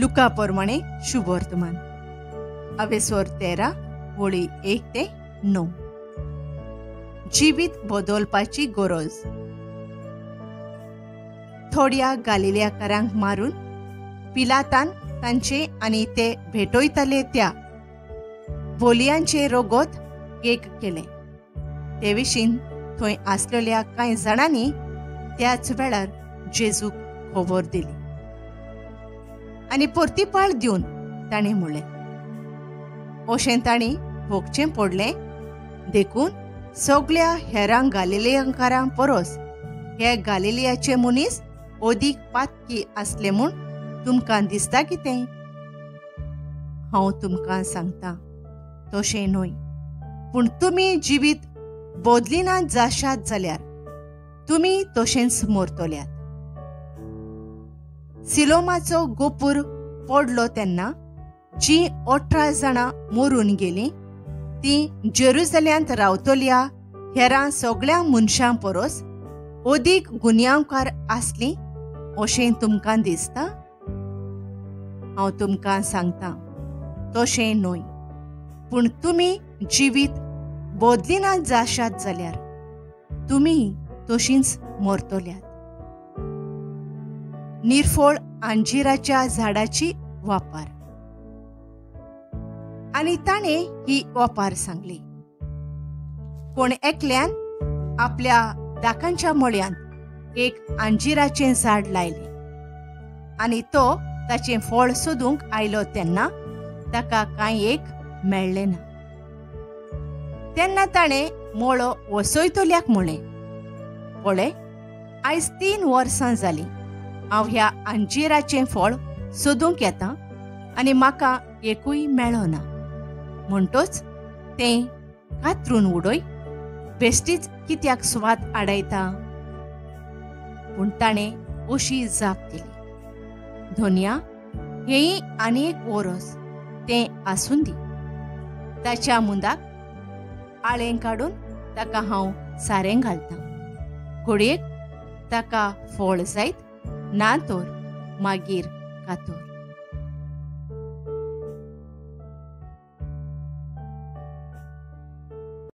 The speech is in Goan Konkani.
लुका प्रमाणे शुभवर्तमान अवेसोर 13 वळी 1 ते 9. जिवीत बदलपाची गरज. थोड्या गालिलियाकारांक मारून पिलातान तांचे आनी ते भेटयताले त्या बोलयांचे रोगोत एक केलें. ते विशीं थंय आसलेल्या कांय जाणांनी त्याच वेळार जेजूक खबर दिली आनी परतीपाळ दिवन ताणें म्हणलें, अशें तांणी भोगचें पडलें देखून सगळ्या हेरां गालिलियांकारां परस हे गालिलियाचे मनीस अदीक पातकी आसले म्हूण तुमकां दिसता कितें? हांव तुमकां सांगता तशें न्हय, पूण तुमी जिवीत बदलिना जाशात जाल्यार तुमी तशेंच मरतल्यात. सिलोमाचो गोपूर पडलो तेन्ना जीं 18 जाणां मरून गेलीं तीं जेरुजल्यांत रावतल्या हेरां सगळ्या मनशां परस अदीक गुन्यांवकार आसलीं अशें तुमकां दिसता? हांव तुमकां सांगता तशें न्हय, पूण तुमी जिवीत बदलिना जाशात जाल्यार तुमी तशींच मरतल्यात. निर्फळ अंजिराच्या झाडाची वापर. आनी ताणें ही वापर सांगली. कोण एकल्यान आपल्या दाकांच्या मळ्यांत एक अंजिराचें झाड लायलें आनी तो ताचें फळ सोदूंक आयलो तेन्ना ताका कांय एक मेळ्ळें ना. तेन्ना ताणें मळो वसयतल्याक म्हणलें, पळय आयज 3 वर्सां जालीं हांव ह्या अंजिराचें फळ सोदूंक येता आनी म्हाका एकूय मेळना, म्हणटोच तें कातरून उडय, बेश्टीच कित्याक स्वाद आडायता? पूण ताणें अशी जाप दिली, धोनिया हेंय आनी एक वरस तें आसूं दी, ताच्या मुंदाक आळें काडून ताका हांव सारें घालतां, घडयेक ताका फळ जायत ना तर मागीर कातर.